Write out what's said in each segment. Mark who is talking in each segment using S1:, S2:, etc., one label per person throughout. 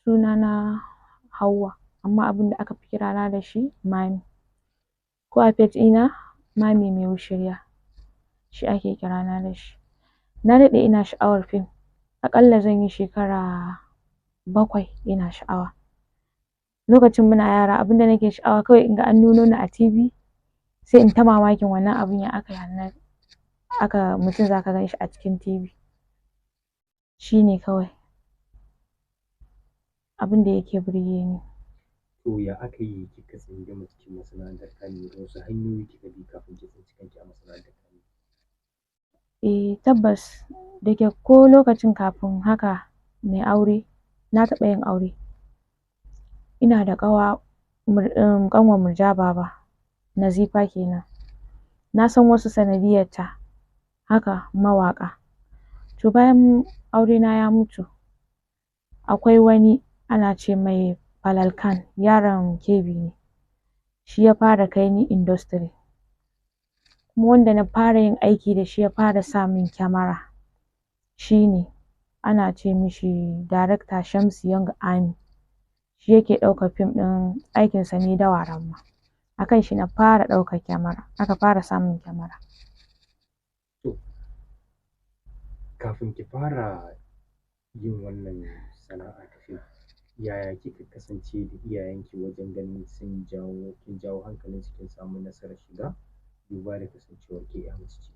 S1: Sunana Hauwa, amma abin da aka fi kirana da shi Mami. Ko a page ɗina Mami Mai Wushirya shi ake kirana da shi. Na daɗe ina sha'awar fim, aƙalla zan yi shekara 7 ina sha'awa. Lokacin muna yara abin da nake sha'awa kawai in ga an nuno ni a TV, sai in ta mamakin wannan abin ya aka yi aka mutum zaka gan shi a cikin TV. Shi ne kawai abin da yake burge ni.
S2: To ya aka yi kika tsunduma cikin masana'antar Kannywood, wasu hanyoyi kika bi kafin ki tsinci kanki a masana'antar Kannywood?
S1: Eh tabbas, da ke ko lokacin kafin haka nayi aure, na taɓa yin aure. Ina da ƙawa ƙanwar Murja Baba, Nazifa kenan. Na san wasu sanadiyyarta haka mawaƙa. To bayan aurena ya mutu, akwai wani ana ce mai Falal Khan, yaron Kebbi ne. Shi ya fara kai ni industry. Kuma wanda na fara yin aiki da shi ya fara sa min kyamara shi ne ana ce mishi Director Shamsu Young Army. Shi yake ɗaukar fim ɗin aikinsa ne Dawaran ma. A kan shi na fara ɗaukar kyamara, aka fara sa min kyamara.
S2: To kafin ki fara yin wannan sana'a ta fim, yaya kika kasance da iyayenki wajen ganin sun jawo kin jawo hankalinsu kin samu nasarar shiga duba da kasancewar ke ƴa mace ce?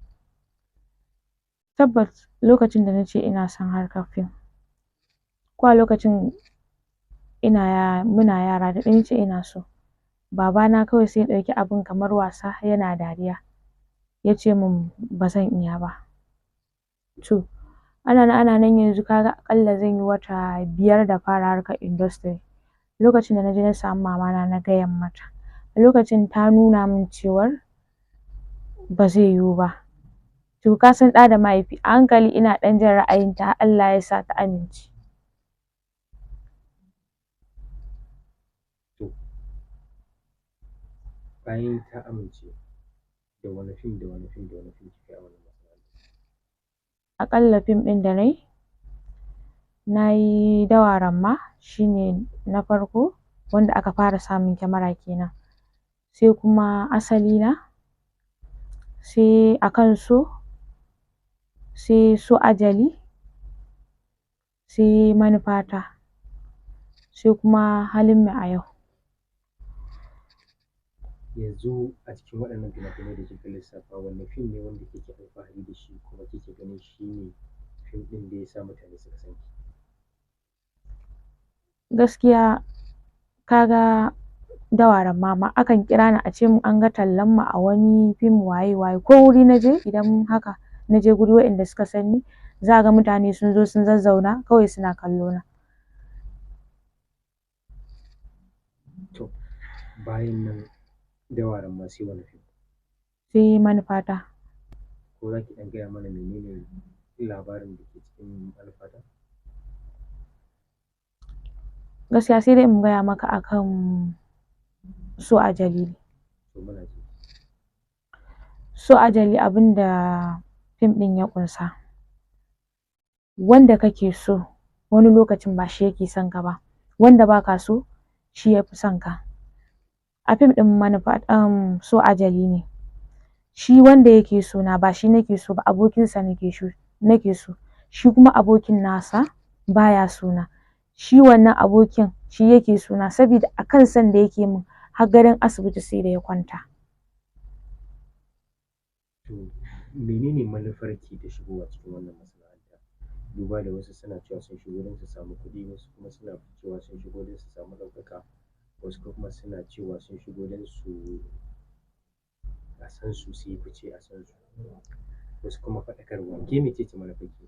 S1: Tabbas lokacin da nace ina son harkar fim, ko a lokacin ina muna yara da nace ina so, babana kawai sai ya ɗauki abin kamar wasa yana dariya. Ya ce min ba zan iya ba. To ana nan ana nan yanzu kaga aƙalla zan yi wata 5 da fara harkar industry. Lokacin da naje na samu mamana na gayan mata. A lokacin ta nuna min cewar ba zai yiwu ba. To ka san ɗa da mahaifi, a hankali ina ɗan jin ra'ayinta har Allah ya sa ta amince.
S2: To bayan ta amince, da wane fim da wane fim da wane fim kika yi a wannan masana'antar?
S1: Aƙalla fim ɗin da nayi, nayi Dawaran ma shine na farko wanda aka fara sa min kyamara kenan. Sai kuma Asali na, sai Akan So, sai So Ajali, sai Manufata, sai kuma Halin Mu a Yau.
S2: Yanzu a cikin waɗannan fina-finai da kika lissafa, wanne fim ne wanda kike alfahari da shi kuma kike ganin shi ne fim ɗin da ya sa mutane suka san ki?
S1: Gaskiya kaga Dawaran ma akan kira ni a ce min an ga tallan mu a wani fim waye waye, ko wuri naje idan haka naje guri waɗanda suka san ni, za ga mutane sun zo sun zazzauna kawai suna kallo na.
S2: To bayan nan Dawaran ma sai wane fim?
S1: Sai Manufata.
S2: Ko za ki ɗan gaya mana menene labarin da ke cikin Manufata?
S1: Gaskiya sai dai in gaya maka akan So Ajali.
S2: To muna ji.
S1: So Ajali abin da fim ɗin ya ƙunsa. Wanda kake so wani lokacin ba shi yake son ka ba, wanda baka so shi yafi son ka. A fim ɗin Manufa So Ajali ne. Shi wanda yake so na ba shi nake so ba, abokinsa nake so. Shi kuma abokin nasa baya so na. Shi wannan abokin shi yake so na saboda a kan son da yake min har gadon asibiti sai da ya kwanta.
S2: To menene manufarki da shigowa cikin wannan masana'anta? Duba da wasu suna cewa sun shigo don su samu kuɗi, wasu kuma suna cewa sun shigo don su samu ɗaukaka, wasu kuma suna cewa sun shigo don su a san su, su yi fice a san su, wasu kuma faɗakarwa. Ke mece ce manufarki?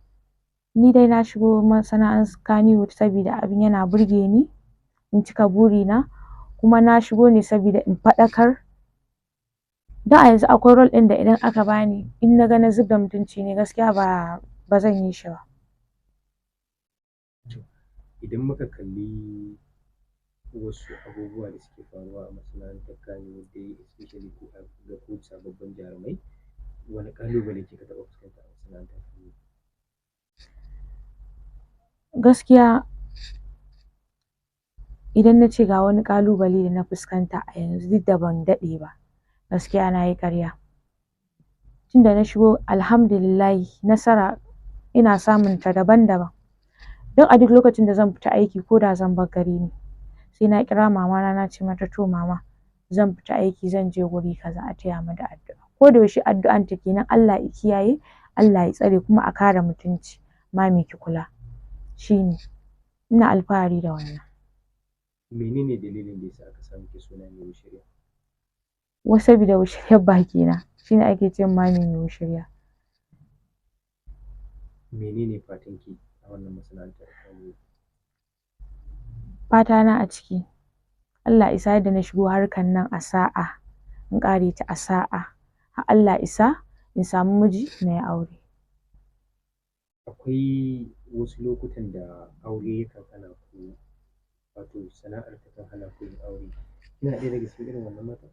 S1: Ni dai na shigo masana'antar Kannywood saboda abin yana burge ni, in cika burina, kuma na shigo ne saboda in faɗakar. Don a yanzu akwai role ɗin da idan aka bani, in na ga na zub da mutunci ne gaskiya ba zan yi shi ba.
S2: To idan muka kalli wasu abubuwa da suke faruwa a masana'antar Kannywood dai especially ko ga ku sababbin jarumai, wane ƙalubale kika taɓa fuskanta a masana'antar Kannywood?
S1: Gaskiya Idan na ce ga wani ƙalubale da na fuskanta a yanzu duk da ban daɗe ba, gaskiya na yi ƙarya. Tunda na shigo, alhamdulillahi, nasara ina samun ta daban-daban. Don a duk lokacin da zan fita aiki, ko da zan bar gari ne, sai na kira mama na, na ce mata, "To mama, zan fita aiki, zan je guri kaza, a taya mu da addu'a." Ko da yaushe addu'an ta kenan, Allah ya kiyaye, Allah ya tsare, kuma a kare mutunci. Mami, ki kula. Shine ina alfahari da wannan.
S2: Menene dalilin da yasa aka sa miki suna mai wushirya?
S1: Wasu sabida wushiryar baki na, shine ake ce mami mai wushirya.
S2: Menene fatan ki a wannan masana'antar Kannywood?
S1: Fata na a ciki, Allah isa yadda na shigo harkan nan a sa'a, in ƙare ta a sa'a, har Allah isa in samu miji na yi aure.
S2: Akwai wasu lokutan da aure yakan hana ku, wato sana'ar takan hana ku yin aure. Kina ɗaya daga cikin irin wannan matan?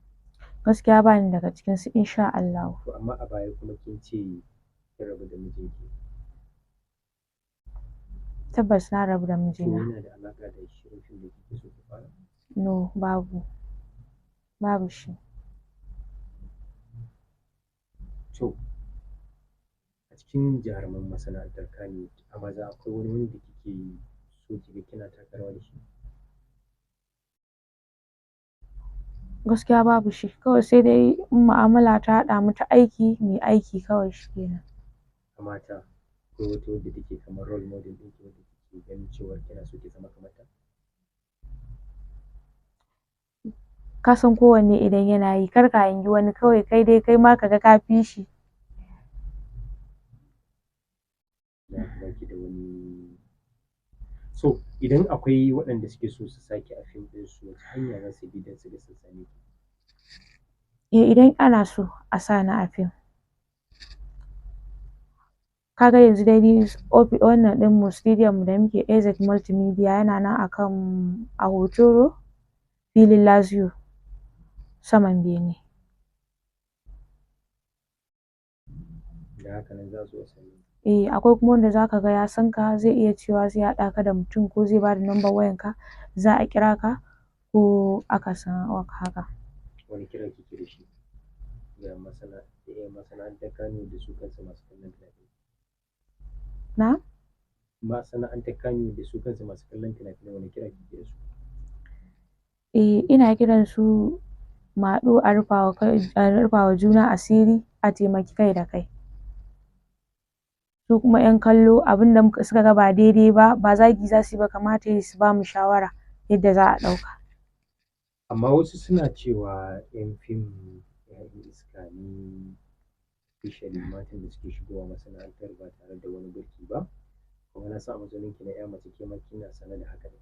S1: Gaskiya ba ni daga cikin su, insha Allahu.
S2: To amma a baya kuma kin ce kin rabu da mijinki.
S1: Tabbas na rabu da
S2: To
S1: mijina.
S2: yana da alaƙa da shirin fim da kike so ki fara?
S1: No, babu. Babu shi.
S2: To a cikin jaruman masana'antar Kannywood a maza, akwai wani wanda kike so kiga kina taka rawa da shi?
S1: Gaskiya babu shi. Kawai sai dai in mu'amala ta haɗa mu ta aiki, mu yi aiki kawai, shi kenan.
S2: A mata, akwai wata wadda take kamar role model ɗinki, wadda kike ganin cewa kina so ki zama kamar ta?
S1: Ka san kowanne idan yana yi, kar ka hangi wani, kawai kai dai kai ma ka ga ka fi shi.
S2: Da haka baki da wani. So idan akwai waɗanda suke so su saki a fim ɗinsu, wace hanya za su bi don su ga sun same ki?
S1: Eh, idan ana so a sa ni a fim, kaga yanzu dai ni wannan ɗin mu, studio mu da muke, AZ Multimedia, yana nan akan a Hotoro, filin Lazio, saman bene.
S2: Da haka nan za su same ki.
S1: Eh, akwai kuma wanda zaka ga ya san ka, zai iya cewa zai haɗa ka da mutum ko zai bada number wayan ka, za a kira ka, ko akasin haka.
S2: Wani kira kike da shi ga masana'antar Kannywood da su kansu masu kallon fina-finai?
S1: Na?
S2: Masana'antar Kannywood da su kansu masu kallon fina-finai, wani kira kike da su?
S1: Eh, ina kiran su mu haɗu a rufawa kai, a rufawa juna asiri, a taimaki kai da kai. Su kuma 'yan kallo, abinda muka suka ga ba daidai ba, ba zagi za su yi ba, kamata yayi su bamu shawara yadda za a ɗauka.
S2: Amma wasu suna cewa 'yan fim 'ya'yan iska ne, especially matan da suke shigowa masana'antar ba tare da wani birki ba. Kuma na san a matsayinki na 'ya mace, ke ma kina sane da haka ɗin.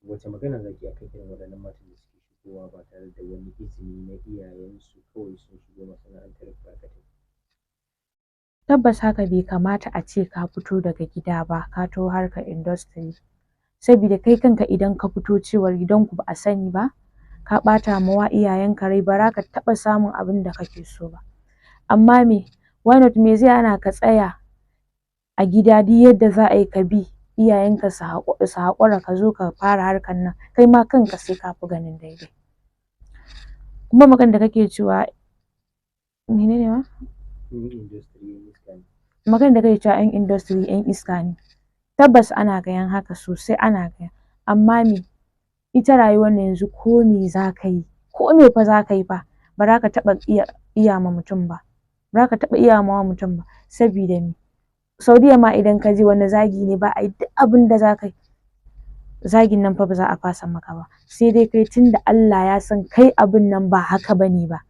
S2: Wace magana za ki yi akan irin waɗannan matan da suke shigowa ba tare da wani izini na iyayensu, kawai sun shigo masana'antar barkatai?
S1: Tabbas haka bai kamata a ce ka fito daga gida ba ka taho harkar industry. Sabida kai kanka idan ka fito cewar gidanku ba a sani ba, ka ɓata ma wa iyayenka rai, ba za ka taɓa samun abin da kake so ba. Amma me, why not, me zai hana ka tsaya a gida, duk yadda za a yi ka bi iyayenka su haƙura, ka zo ka fara harkar nan, kai ma kanka sai ka fi ganin daidai. Kuma maganar da kake cewa, menene ma?
S2: 'Yan industry 'yan iska ne.
S1: Maganar da kake cewa 'yan industry 'yan iska ne. Tabbas ana gayan haka sosai, ana gaya. Amma me, ita rayuwar nan yanzu, ko me za ka yi, ko me fa za ka yi fa, ba za ka taɓa iya ma mutum ba. Ba za ka taɓa iya ma mutum ba. Sabida me? Saudiya ma idan ka je, wani zagi ne ba a yi, duk abin da za ka yi, zagin nan fa ba za a fasa maka ba. Sai dai kai, tunda Allah ya san kai abin nan ba haka bane ba,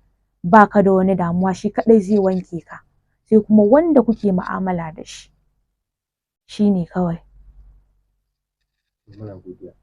S1: ba ka da wani damuwa, shi kaɗai zai wanke ka. Sai kuma wanda kuke mu'amala da shi. Shi ne kawai.
S2: Muna godiya.